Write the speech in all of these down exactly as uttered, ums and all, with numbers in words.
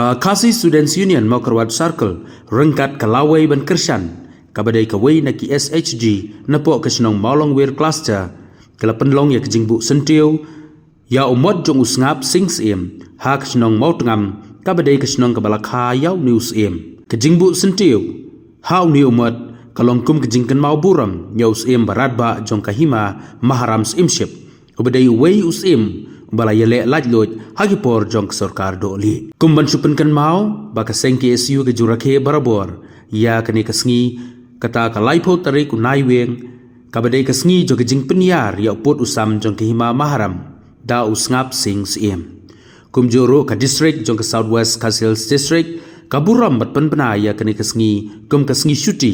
Ka Khasi Students Union Mawkyrwat Circle ryngkat ka lawei ban kyrshan kaba dei kawei na ki S H G napoh ka shnong Mawlongwir Cluster ka la pynlong ïa ka jingbuh syntiew ïa u mot jong u Sngap Sing Syiem ha ka shnong Mawtngam kaba dei ka shnong kaba la kha ïa une u syiem. Ka jingbuh syntiew ha une u mot ka long kum ka jingkynmaw burom ïa u syiem ba radbah jong ka hima Maharam Syiemship, uba dei uwei u syiem uba la ïaleh laitluid ha ki por jong ka sorkar dohlieh. Kum ban shu pynkynmaw ba ka seng K S U ka ju rakhe barabor ïa kane ka sngi, kata ka laiphew tarik u Naiwieng kaba dei ka sngi jong ka jingpynïar ïa u pud u sam jong ka hima Maharam da u Sngap Sing Syiem. Kumjuh ruh ka district jong ka South West Khasi Hills District ka burom bad pynbna ïa kane ka sngi kum ka sngi shuti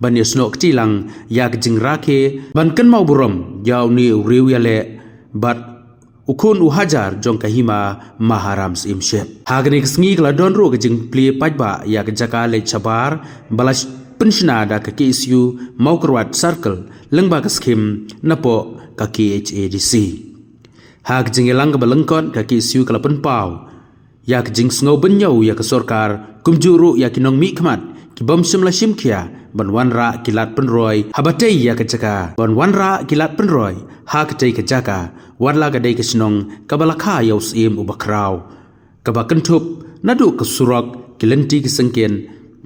ban ïasnoh kti lang ïa ka jingrakhe ban kynmaw burom ïa une u riew ïaleh bad u khun u hajar jong ka hima Maharam Syiemship. Ha kane ka sngi ka la don ruh ka jingplie paidbah ïa ka jaka leit shabar ba la pynshna da ka K S U Mawkyrwat Circle lyngba ka skhim napoh ka K H A D C. Ha ka jingïalang kaba lyngkot ka K S U ka la pynpaw ïa ka jingsngew bynñiew ïa ka sorkar kumjuh ruh ïa ki nongmihkhmat ki bym shym la shim khia ban wanrah ki lad pynroi haba tei ïa ka jaka, ban wanrah ki lad pynroi ha katei ka jaka, wat la ka dei ka shnong kaba la kha ïa u syiem uba khraw, kaba kynthup naduh ka surok, ki lynti ki syngkien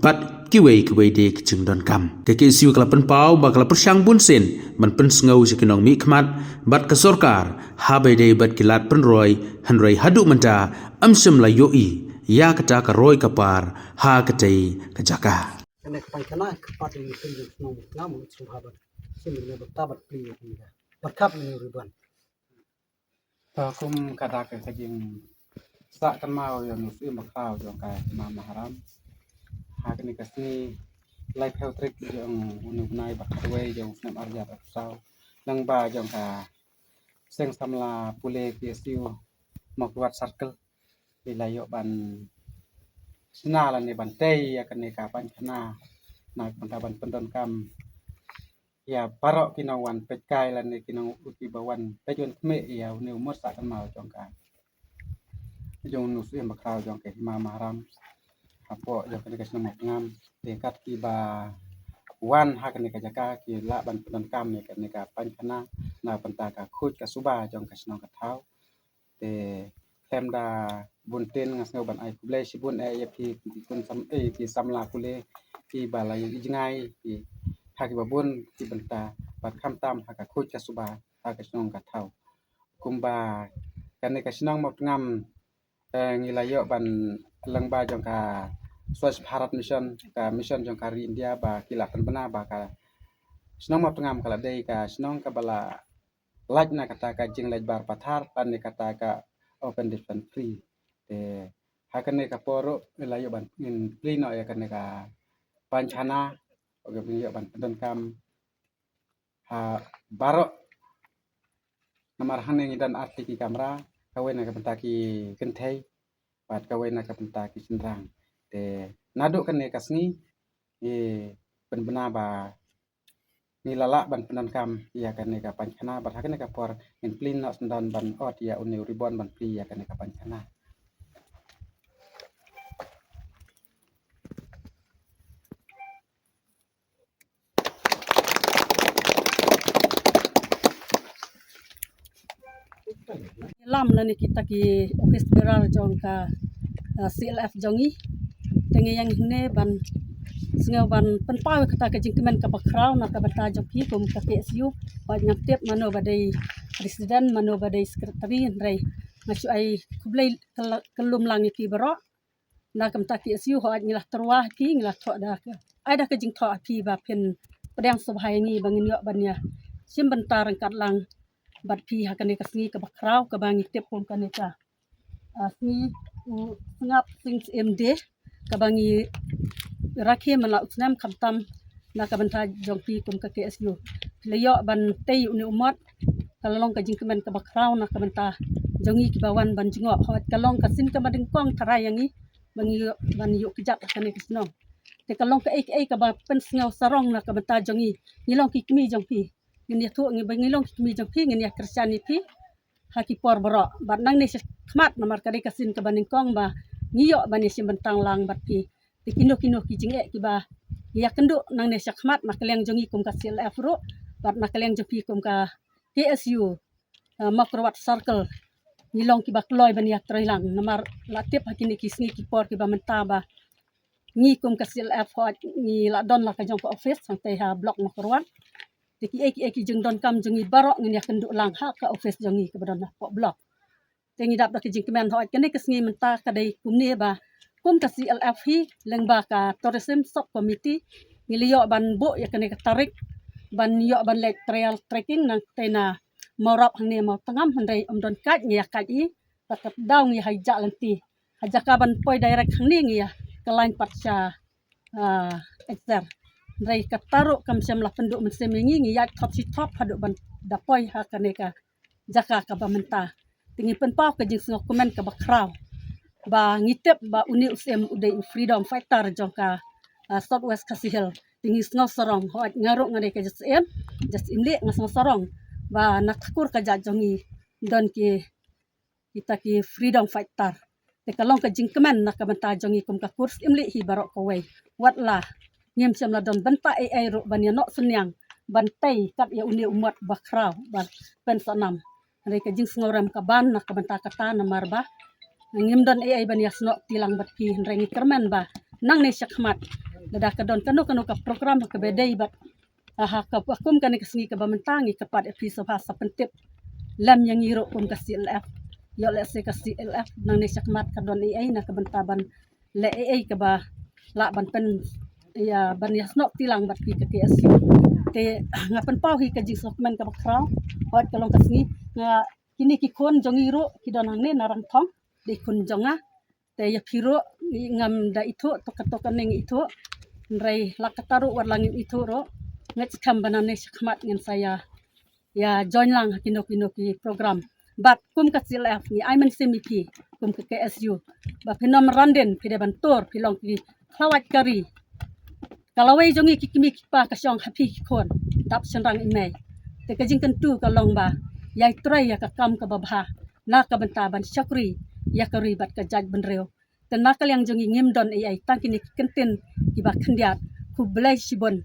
bad kiwei kiwei de ki jingdonkam. Ka K S U ka la pynpaw ba ka la pyrshang bunsien ban pynsngew sha ki nongmihkhmat bad ka sorkar ha ba ïadei bad ki lad pynroi, hynrei haduh mynta ym shym la ïohi ïa kata ka roi ka par ha katei ka jaka. Kane ka painkhana ka pat ïa ngi phi jong shnong Mawtngam, sngewbha ban shim ïa kane bad ta bad plie ïa kane ka, bad kap ïa kane ka ribbon. To kum ka dak ka jingsah kynmaw ïa u syiem ba khraw jong ka hima Maharam ha kane ka sngi laiphew tarik jong une u bnai ba khatwei jong u snem arhajar arphew saw, lyngba jong ka seng samla pule K S U Mawkyrwat Circle, ki la ïoh ban shna lane ban tei ïa kane ka painkhana na ka bynta ban pyndonkam ïa baroh ki nongwan peitkai lane ki nong, kiba wan peit wan khmih ïa une u mot sah kynmaw jong ka, jong une u syiem ba khraw jong ka hima Maharam hapoh jong kane ka shnong Mawtngam. Te kat kiba wan ha kane ka jaka ki lah ban pyndonkam ïa kane ka painkhana na ka bynta ka khuid ka suba jong ka shnong ka thaw. Te khlem da bun ktien nga sngew ban ai khublei shibun eh ïa phi ki khun sam, eh, ki samla pule, kiba la ïohi jngai, ki ha kiba bun ki bynta, bad khamtam ha ka khuid ka suba ha ka shnong ka thaw. Kumba kane ka shnong Mawtngam, eh, ngi la ïoh ban lyngba jong ka Swachh Bharat Mission, ka mission jong ka ri India ba ki la pynbna ba ka shnong Mawtngam ka la dei ka shnong kaba la lait na kata ka jinglait bar pathar lane kata ka open defence free. Te ha kane ka por ruh la ïoh ban ngin plie noh ïa kane ka painkhana, okay, ïoh ban pyndonkam ha baroh. Namar hangne ngi don artylli ki kamra, kawei na ka bynta ki kynthei bad kawei na ka bynta ki shynrang. Te naduh kane ka sngi ngi pynbna ba ngi la lah ban pyndonkam ïa kane ka painkhana, bad ha kane ka por ngin plie noh syndon ban ot ïa une u ribbon ban plie ïa kane ka painkhana. Lam lane kita ki office bearer jong ka, uh, C L F jong ngi. Te ngi ïeng hangne ban sngew ban pynpaw kata ka jingkmen kaba khraw na ka bynta jong phi kum ka K S U. Ba ngam tip mano ba dei president, mano ba dei secretary, hynrei nga shu ai khublei kyllum lang ïa phi baroh. Na ka bynta K S U, hooid ngi la tyrwa ha phi, ngi la thoh da ka, ai da ka jingthoh ha phi ba phin pdiang sngewbha ïa ngi ba ngin ïoh ban ïa shim bynta ryngkat lang bad phi ha kane ka sngi kaba khraw kaba ngi tip kum kane ka, ah, sngi u Sngap Sing Syiem Day kaba ngi rakhe man la u snem, khamtam na ka bynta jong phi kum ka K S U. Phi la ïoh ban tei une u mot, ka la long ka jingkmen kaba khraw na ka bynta jong ngi kiba wan ban jngoh. Hooid ka long ka sien kaba nyngkong tharai ïa ngi ba ngi ïoh ban ïoh kjat ha kane ka shnong. Te ka long kaei kaei kaba pynsngew sarong na ka bynta jong ngi. Ngi long ki kmie jong phi. Ngin ïathuh ngi ba ngi long ki kmie jong phi, ngin ïa kyrshan ïa phi ha ki por baroh. Bad nangne shakhmat namar ka dei ka sien kaba nyngkong ba ngi ïoh ban ïa shim bynta lang bad phi. Te kino kino ki jingeh kiba ngi ïa kynduh nangne shakhmat na ka liang jong ngi kum ka C L F ruh bad na ka liang jong phi kum ka K S U, uh, Mawkyrwat Circle, ngi long kiba kloi ban ïa trei lang namar la tip ha kine ki sngi ki por kiba mynta ba ngi kum ka C L F hoi ngi la don la ka jong ka office hangtei ha block Mawkyrwat. Te kiei kiei ki jingdonkam jong ngi baroh ngin ïa kynduh lang ha ka office jong ngi kaba don hapoh block. Te ngi dap da ka jingkmen hoi kane ka sngi mynta ka dei kumne ba kum ka C L F hi lyngba ka Tourism Sub Committee ngi la ïoh ban buh ïa kane ka tarik ban ïoh ban leit trail trekking nangtei na Mawrap hangne Mawtangam hynrei ym don kait ngi ïa kait hi. Bad ka daw ngi hajah lynti ha jaka ban poi direct hangne ngi ïa ka lain pat sha, ah, Exer. Hynrei kata ruh kam shym la pynduh mynsiem ïa ngi, ngi ïaid thop shi thop haduh ban da poi ha kane ka jaka kaba mynta. Te ngi pynpaw ka jingsngewkmen kaba khraw ba ngi tip ba une u Syiem u dei u freedom fighter jong ka, ah, South West Khasi Hills. Te ngi sngewsarong hoi nga ruh nga dei ka Jasyiem, Jasyiem Lieh nga sngewsarong ba na thakur ka jait jong ngi don ki kita ki freedom fighter. Te ka long ka jingkmen na ka bynta jong ngi kum ka kur Syiem Lieh hi baroh kawei. Wat la ngim shym la don bynta ei ei ruh ban ïa noh synñiang ban tei kat ïa une u mot ba khraw ba pynsahnam. Hynrei ka jingsngewrem ka ban na ka bynta kata namar ba ngim don ei ei ban ïa snoh tilang bad phi hynrei ngi kyrmen ba nangne shakhmat lada ka don kano kano ka program kaba dei bad ha kaba kum kane ka sngi kaba mynta ngi kyrpad ïa phi sngewbha sa pyntip lem ïa ngi ruh kum ka C L F. Ïoh lehse ka C L F nangne shakhmat ka don ei ei na ka bynta ban leh ei ei kaba lah ban pyn ïa ban ïa snoh tilang bad phi ka K S U. Te nga pynpaw hi ka jingsngewkmen kaba khraw. Hoi ka long ka sngi nga kine ki khun jong ngi ruh ki don hangne na Rangthong dei khun jong nga. Te ïa phi ruh ngam da ithuh tok ka tok kane ngi ithuh. Hynrei la kata ruh wat la ngim ithuh ruh ngeit skhem ba nangne shakhmat ngin sa ïa ïa join lang ha kino kino ki program. Bad kum ka C L F ngi ai mynsiem ïa phi kum ka K S U ba phin ym ran dien, phi dei ban tur, phi long ki khlawait ka ri. Ka lawei jong ngi ki kmie ki kpa ka shong ha phi ki khun dap shynrang i mei. Te ka jingkyntu ka long ba ïai trei ïa ka kam kaba bha na ka bynta ban shakri ïa ka ri bad ka jaitbynriew. Te na ka liang jong ngi ngim don ei ei tang kine ki kyntien kiba khyndiat. Khublei shibun.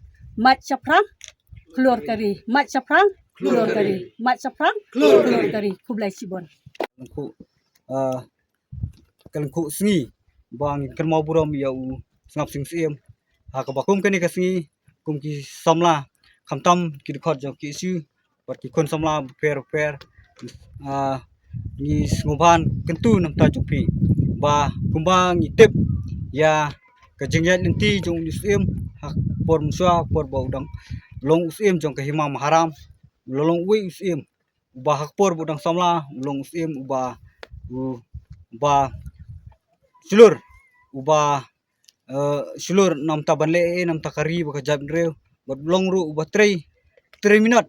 Mait shaphrang khlur ka ri, mait shaphrang khlur ka ri, mait shaphrang khlur ka ri. Khublei shibun. Lyngkhuh, ah, ka lyngkhuh sngi ba ngin kynmaw burom ïa u Sngap Sing Syiem. Ha kaba kum kane ka sngi kum ki samla khamtam ki dkhot jong ki K S U bad ki khun samla bapher bapher, ah, ngi sngewbha kyntu na bynta jong phi ba kumba ngi tip ïa ka jingïaid lynti jong u Syiem ha por mynshuwa, por ba u dang long u Syiem jong ka Hima Maharam, u la long uwei u Syiem uba ha ka por ba u dang samla u long u Syiem uba, uba shlur, uba, eh, shlur na bynta ban leh ei ei na bynta ka ri bad ka jaitbynriew bad u long ruh uba trei, trei minot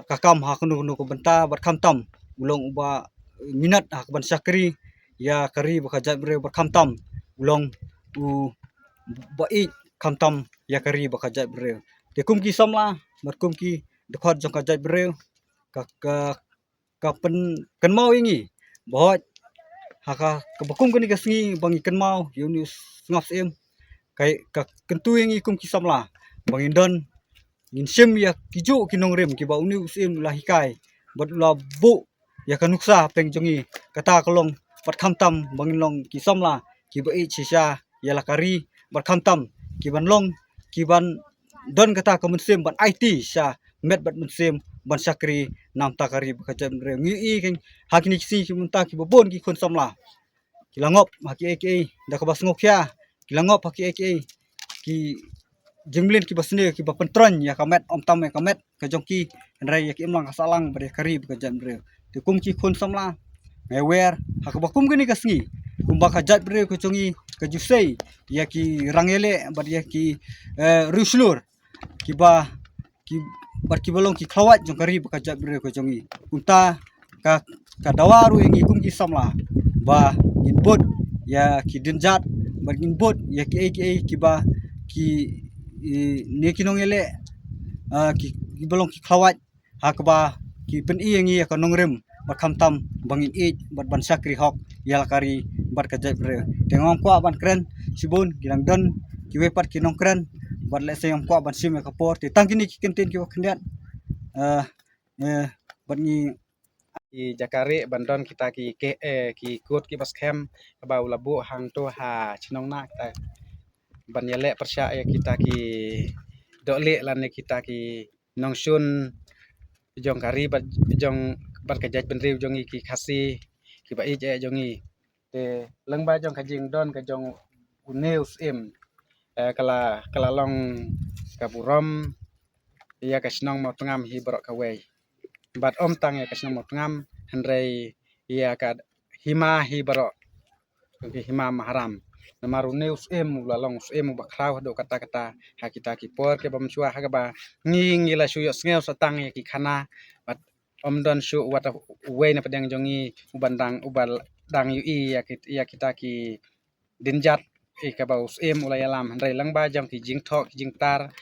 ka kam ha kano kano ka bynta bad khamtam u long uba minot ha kaban shakri ïa ka ri bad ka jaitbynriew bad khamtam u long uba ïeit khamtam ïa ka ri bad ka jaitbynriew. Te kum ki samla bad kum ki dkhot jong ka jaitbynriew ka, ka, ka pynkynmaw ïa ngi ba hoi ha ka, kaba kum kane ka sngi ba ngi kynmaw ïa une u Sngap Syiem ka, ka kyntu ïa ngi kum ki samla ba ngin don, ngin shim ïa kijuh ki nongrim kiba une u Syiem u la hikai bad u la buh ïa ka nuksa peng jong ngi. Kata ka long bad khamtam ba ngin long ki samla kiba ïeit shisha ïa la ka ri bad khamtam kiban long, kiban don kata ka mynsiem ban aiti sha met bad mynsiem ban shakri na bynta ka ri bad ka jaitbynriew. Ngi ïohi ha kine ki sngi ki mynta kiba bun ki khun samla ki la ngop ha kiei kiei da kaba sngewkhia, ki la ngop ha kiei kiei ki jingmlien kiba sniew kiba pyntroiñ ïa ka met, ym tang ïa ka met ka jong ki hynrei ïa ka imlang ka sahlang bad ïa ka ri bad ka jaitbynriew. Te kum ki khun samla nga wer ha kaba kum kane ka sngi kumba ka jaitbynriew ka jong ngi ka ju sei ïa ki rang ïaleh bad ïa ki, eh, riewshlur kiba, ki, bad kiba long ki khlawait jong ka ri bad ka jaitbynriew ka jong ngi. Kumta ka, ka dawa ruh ïa ngi kum ki samla ba ngin bud ïa ki dienjat bad ngin bud ïa kiei kiei kiba ki, i, ne ki nongïaleh, ah, ki, kiba long ki khlawait ha kaba ki pyni ïa ngi ïa ka nongrim bad khamtam ba ngin ïeit bad ban shakri hok ïa la ka ri bad ka jaitbynriew. Te ngam kwah ban kren shibun, ki dang don kiwei pat ki nongkren, bad lehse ngam kwah ban shim ïa ka por. Te tang kine ki kyntien kiba khyndiat, eh, eh, bad ngi ki jaka rieh ban don kita ki, ki, eh, ki kut kiba skhem, kaba u la buh hangto ha shnong na kita, ban ïaleh pyrshah ïa kita ki dohlieh lane kita ki nongshun jong ka ri bad jong, bad ka jaitbynriew jong ngi ki Khasi, kiba ïeit eh jong ngi. Te lyngba jong ka jingdon ka jong une u syiem, eh, ka la, ka la long ka burom ïa ka shnong Mawtngam hi baroh kawei. Bad ym tang ïa ka shnong Mawtngam, hynrei ïa ka hima hi baroh, ka hima Maharam. Namar une u syiem u la long u syiem uba khraw haduh katta katta ha kita ki por kiba mynshuwa, ha kaba ngi, ngi la shu ïohsngew sa tang ïa ki khana, bad ym don shuh wat uwei na pdeng jong ngi uban dang, uba dang ïohi ïa ki, ïa kita ki dienjat, eh, kaba u syiem u la ïalam, hynrei lyngba jong ki jingthoh ki jingtar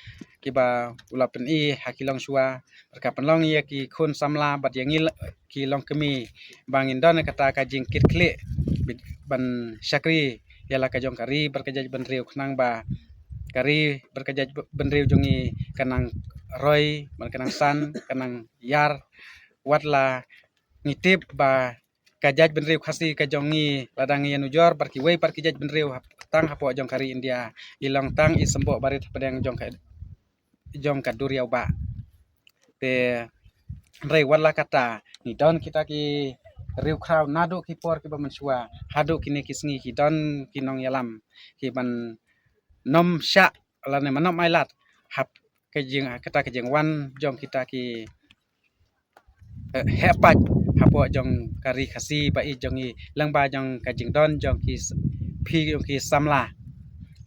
kiba u la pyni ha ki longshuwa, bad ka pynlong ïa ki khun samla bad ïa ngi la, ki longkmie, ba ngin don kata ka jingkitkhlieh bit ban shakri ïa la ka jong ka ri bad ka jaitbynriew, khnang ba ka ri bad ka jaitbynriew jong ngi kan nang roi, bad kan nang san, kan nang ïar, wat la ngi tip ba ka jaitbynriew Khasi ka jong ngi, lada ngi ïanujor bad kiwei pat ki jaitbynriew hap-, tang hapoh jong ka ri India, i long tang i symboh barit hapdeng jong ka, jong ka duriaw bah. Te hynrei wat la katta, ngi don kita ki riewkhraw naduh ki por kiba mynshuwa haduh kine ki sngi, ki don ki nongïalam kiban nym shah lane ban nym ailad hap ka jing, kata ka jingwan jong kita ki, eh, heh paid hapoh jong ka ri Khasi ba ïeit jong ngi, lyngba jong ka jingdon jong ki s-, phi jong ki samla,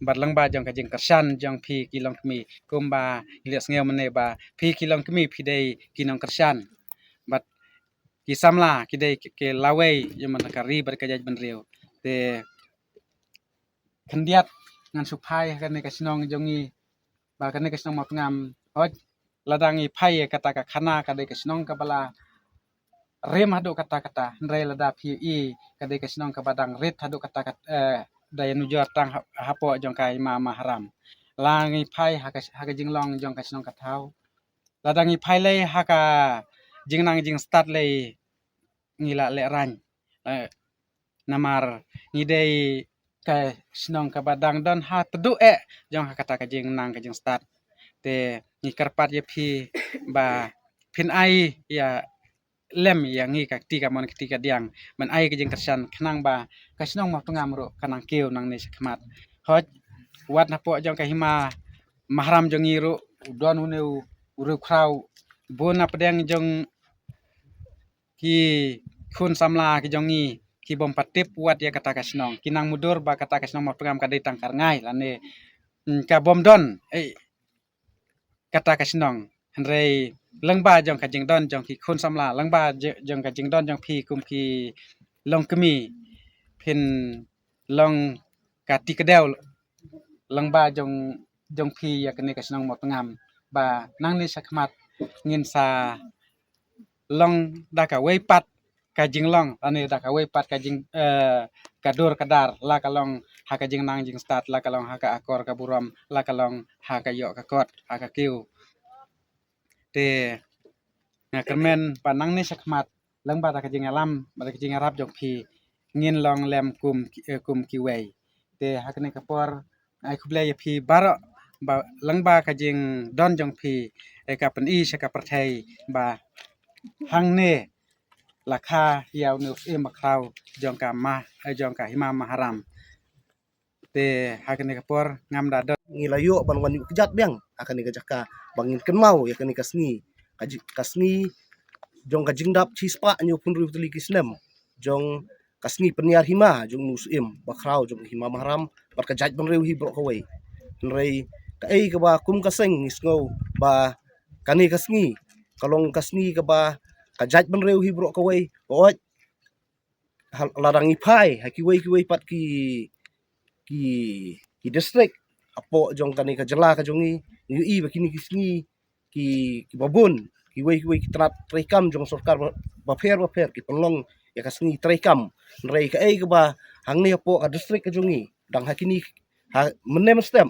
bad lyngba jong ka jingkyrshan jong phi ki longkmie, kumba ngi la ïohsngew mynne ba phi ki longkmie phi dei ki nongkyrshan, bad ki samla ki dei ki, ki lawei jong ka ri bad ka jaitbynriew. Te khyndiat ngan shu phai ha kane ka shnong jong ngi, ba kane ka shnong Mawtngam, hooid, lada ngi phai ïa kata ka khana ka dei ka shnong kaba la rim haduh katta katta, hynrei lada phi ïohi ka dei ka shnong kaba dang rit haduh katta katta, eh, da ïanujor tang ha-, hapoh jong ka hima Maharam. La ngi phai ha ka, ha ka jinglong jong ka shnong ka thaw, lada ngi phai lei ha ka jingnang jingstad lei ngi la lehraiñ. Eh, namar ngi dei ka shnong kaba dang don ha tduh eh jong ha kata ka jingnang ka jingstad. Te ngi kyrpad ïa phi ba phin ai ïa lem ïa ngi ka kti kamon kti kadiang, ban ai ka jingkyrshan khnang ba ka shnong Mawtngam ruh kan nang kiew nangne shakhmat. Hooid, wat napoh jong ka hima Maharam jong ngi ruh u don une u riewkhraw bun na pdeng jong ki khun samla ki jong ngi ki bym pat tip wat ïa kata ka shnong, ki nang mutdur ba kata ka shnong Mawtngam ka dei tang ka rngai lane, mm, ka bym don, eh, kata ka shnong. Hynrei lyngba jong ka jingdon jong ki khun samla, lyngba j-, jong ka jingdon jong phi kum ki longkmie, phin long ka ti kdew lyngba jong, jong phi ïa kane ka shnong Mawtngam, ba nangne shakhmat ngin sa long da kawei pat ka jinglong, lane da kawei pat ka jing, eh, ka dur ka dar, la ka long ha ka jingnang jingstad, la ka long ha ka akor ka burom, la ka long ha ka ïoh ka kot, ha ka kiew. Te nga kyrmen ba nangne shakhmat lyngba da ka jingïalam bad da ka jingïarap jong phi ngin long lem kum ki, eh, kum kiwei. Te ha kane ka por ai khublei ïa phi baroh ba lyngba ka jingdon jong phi, eh, ka pyni sha ka pyrthei ba hangne la kha ïa une u syiem bakhraw jong ka ma, eh, jong ka hima Maharam. Te ha kane ka por ngam da don. Ngi la ïoh ban wan ïuh kjat biang ha kane ka jaka ba ngin kynmaw ïa kane ka sngi, ka ji-, ka sngi jong ka jingdap shispah hynñiewphew hynriew tylli ki snem jong ka sngi pynïar hima jong une u syiem bakhraw jong ka hima Maharam bad ka jaitbynriew hi baroh kawei. Hynrei kaei kaba kum ka seng ngi sngew ba kane ka sngi ka long ka sngi kaba ka jaitbynriew hi baroh kawei, hooid, ha, lada ngi phai ha kiwei kiwei pat ki, ki, ki district hapoh jong kane ka jylla ka jong ngi, ngi ïohi ba kine ki sngi ki, kiba bun, kiwei kiwei ki tnat treikam jong sorkar ba, bapher bapher ki pynlong ïa ka sngi treikam. Hynrei kaei kaba hangne hapoh ka district ka jong ngi, dang ha kine ha mynne mynstep,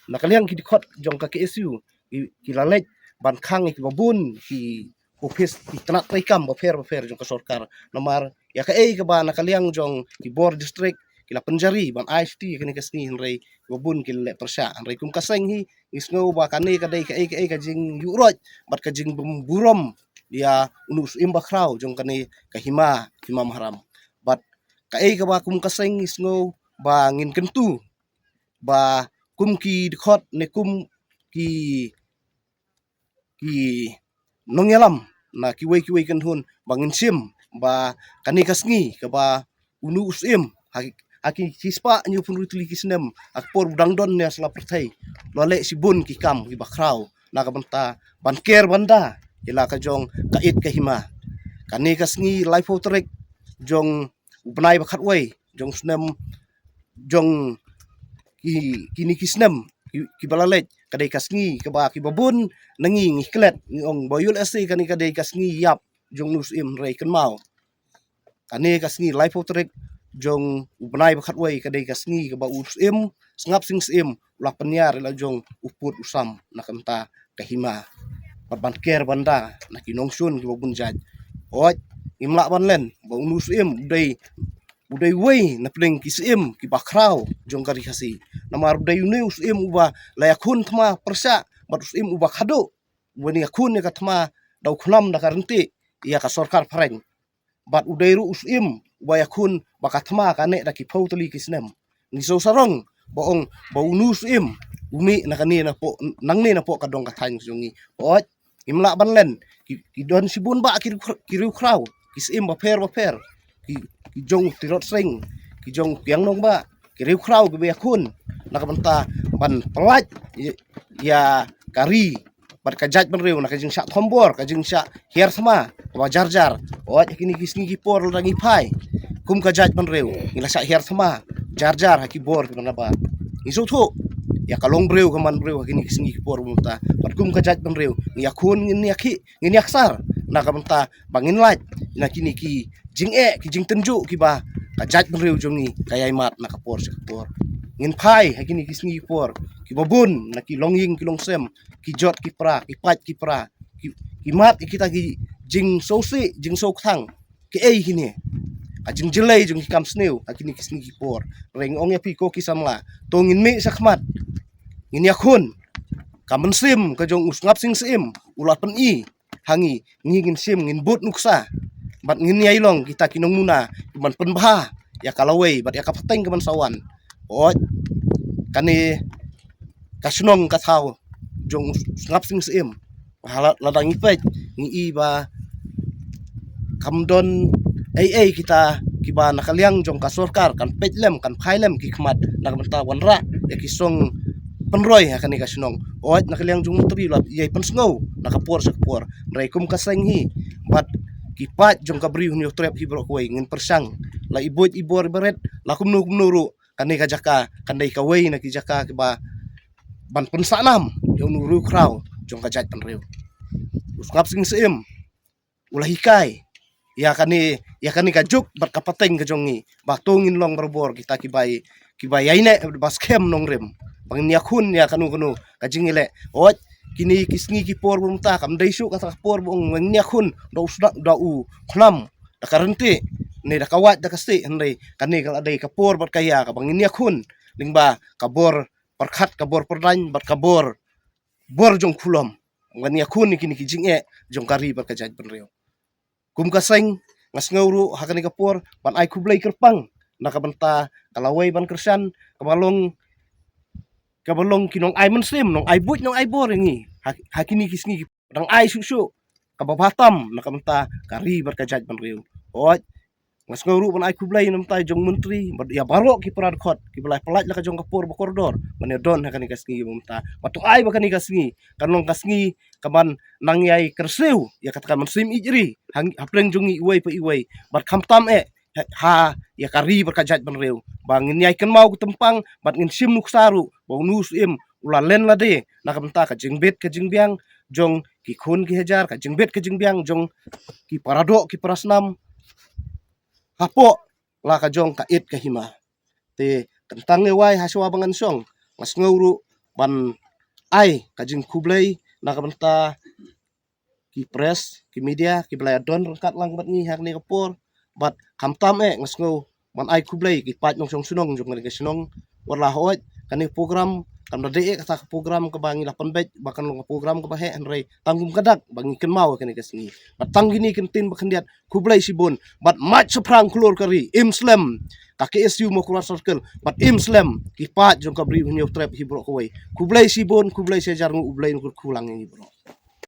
na ka liang ki dkhot jong ka K S U ki, ki la leit ban khang ïa kiba bun ki ophis, ki tnat treikam bapher bapher jong ka sorkar. Namar ïa kaei kaba na ka liang jong ki bor district ki la pynjari ban ai shuti ïa kane ka sngi, hynrei kiba bun ki la leh pyrshah. Hynrei kum ka seng hi ngi sngew ba kane ka dei kaei kaei ka jingïuhroit bad ka jingbymburom ïa une u syiem bakhraw jong kane ka hima, hima Maharam. Bad kaei kaba kum ka seng ngi sngew ba ngin kyntu ba kum ki dkhot ne kum ki, ki nongïalam na kiwei kiwei ki kynhun ba ngin shim ba kane ka sngi kaba une u syiem ha, ha ki, ki spah hynñiewphew hynriew tylli ki snem ha ka por ba u dang don ne ha sla pyrthei, u la leh shibun ki kam kiba khraw na ka bynta ban ker ban da ïa la ka jong ka it ka hima. Kane ka sngi laiphew tarik jong u bnai ba khatwei jong snem, jong ki, kine ki snem ki, kiba la leit, ka dei ka sngi kaba kiba bun na ngi ngi klet, ngi ong ba ïoh lehse kane ka dei ka sngi ïap jong une u syiem, hynrei kynmaw, kane ka sngi laiphew tarik jong u bnai ba khatwei ka dei ka sngi kaba u syiem Sngap Sing Syiem u la pynïar ïa la jong u pud u sam na ka bynta ka hima bad ban ker ban da na ki nongshun kiba bun jait. Hooid, ngim lah ban len ba une u syiem u dei, u dei uwei na pdeng ki syiem kiba khraw jong ka ri Khasi. Namar u dei une u syiem uba la ïakhun thma pyrshah bad u syiem uba khadduh, uba ïakhun ïa ka thma da u khnam da ka ryntih ïa ka sorkar phareng. Bad u dei ruh u syiem uba ïakhun ba ka thma ka neh da ki phew tylli ki snem. Ngi sngewsarong ba ong ba une u syiem u mih na kane na poh, nangne na poh ka dong ka thaiñ jong ngi. Hooid, ngim lah ban len, ki, ki don shibun bah ki riew, ki riew khraw, ki syiem bapher bapher, ki, ki jong u Tirot Sing, ki jong u Kiang Nangbah, ki riew khraw kiba ïakhun na ka bynta ban pyllait ïa, ïa ka ri bad ka jaitbynriew na ka jingshah thombor, ka jingshah hiar thma kaba jar jar. Hooid, ha kine ki sngi ki por lada ngi phai kum ka jaitbynriew ngi la shah hiar thma jar jar ha ki bor kiba nabar. Ngi sngewthuh ïa ka longbriew ka manbriew ha kine ki sngi ki por mynta. Bad kum ka jaitbynriew ngi ïakhun, ngin ïakhih, ngin ïaksar na ka bynta ba ngin lait na kine ki jingeh, ki jingtynjuh kiba ka jaitbynriew jong ngi ka ïai mad na ka por sha ka por. Ngin phai ha kine ki sngi ki por kiba bun na ki longïing ki longsem, ki jot ki pra, ki pait ki pra, ki, ki mad ïa kita ki jingsngewsih, jingsngewkthang. Kiei kine? Ka jingjyllei jong ki kam sniew ha kine ki sngi ki por. Hynrei nga ong ïa phi ko ki samla, to ngin mih shakhmat, ngin ïakhun. Ka mynsiem ka jong u Sngap Sing Syiem u la pyni ha ngi, ngi ngin shim, ngin bud nuksa bad ngin ïai long kita ki nongmuna kiban pynbha ïa ka lawei bad ïa ka pateng kaban sa wan. Hooid, kane ka shnong ka thaw jong u Sngap Sing Syiem, ha la, lada ngi peit ngi i ba kam don ei ei kita kiba na ka liang jong ka sorkar kan peit lem, kan phai lem ki khmat na ka bynta wanrah ïa ki song pynroi ha kane ka shnong. Hooid, na ka liang jong u Myntri la ïai pynsngew na ka por sha ka por. Hynrei kum ka seng hi bad ki paid jong ka Bri u Hynñiewtrep hi baroh kawei ngin pyrshang, la i buit i bor i barit, la kumno kumno ruh, kane ka jaka kan dei kawei na ki jaka kiba ban pynsahnam ïa une u riew khraw jong ka jaitbynriew. U Sngap Sing Syiem u la hikai ïa kane, ïa kane ka juk bad ka pateng ka jong ngi ba to ngin long barabor kita kiba, kiba ïaineh ba skhem nongrim, ba ngin ïakhun ïa kano kano ka jingïaleh. Hooid, kine ki sngi ki por ba mynta kam dei shuh kata ka por ba ong ngin ïakhun da u sdang, da u khnam, da ka ryntih ne da ka wait da ka stieh. Hynrei kane ka la dei ka por bad ka ïa kaba ngin ïakhun lyngba ka bor pyrkhat, ka bor pyrdaiñ bad ka bor, bor jong khulom. Ngan ïakhun ïa kine ki jingeh jong ka ri bad ka jaitbynriew. Kum ka seng nga sngew ruh ha kane ka por ban ai khublei kyrpang na ka bynta ka lawei ban kyrshan kaba long, kaba long ki nongai mynsiem, nongai buit, nongai bor ïa ngi ha, ha kine ki sngi ki dang ai shuh shuh kaba bha tam na ka bynta ka ri bad ka jaitbynriew. Hooid, nga sngew ruh ban ai khublei na ka bynta jong u Myntri bad ïa baroh ki para dkhot kiba la pyllait la ka jong ka por ba kordor ban ïa don ha kane ka sngi ba mynta. Bad to ai ba kane ka sngi kan long ka sngi kaban nang ïai kyrsiew ïa kata ka mynsiem ïeit ri ha, hapdeng jong ngi iwei pa iwei bad khamtam eh ha, ha ïa ka ri bad ka jaitbynriew, ba ngin ïai kynmaw ka tympang bad ngin shim nuksa ruh ba une u Syiem u la len lade na ka bynta ka jingbit ka jingbiang jong ki khun ki hajar, ka jingbit ka jingbiang jong ki para doh ki para snam. hapoh la ka jong ka it ka hima. Te kyntang ne wai ha shuwa ba ngan shong, nga sngew ruh ban ai ka jingkhublei na ka bynta ki press, ki media, ki ba la ïa don ryngkat lang bad ngi ha kane ka por. Bad khamtam eh nga sngew ban ai khublei ki paid nongshong shnong jong kane ka shnong. Wat la hooid kane ka program kam da dei eh kata ka program kaba ngi la pynbeit ba kan long ka program kaba heh, hynrei tang kum ka dak ba ngi kynmaw kane ka sngi. Bad tang kine ki ktien ba khyndiat, khublei shibun. Bad mait shaphrang khlur ka ri, im slem ka K S U Mawkyrwat Circle, bad im slem ki paid jong ka Bri u Hynñiewtrep hi baroh kawei. Khublei shibun, khublei shihajar nguh, U Blei un kyrkhu lang ïa ngi baroh.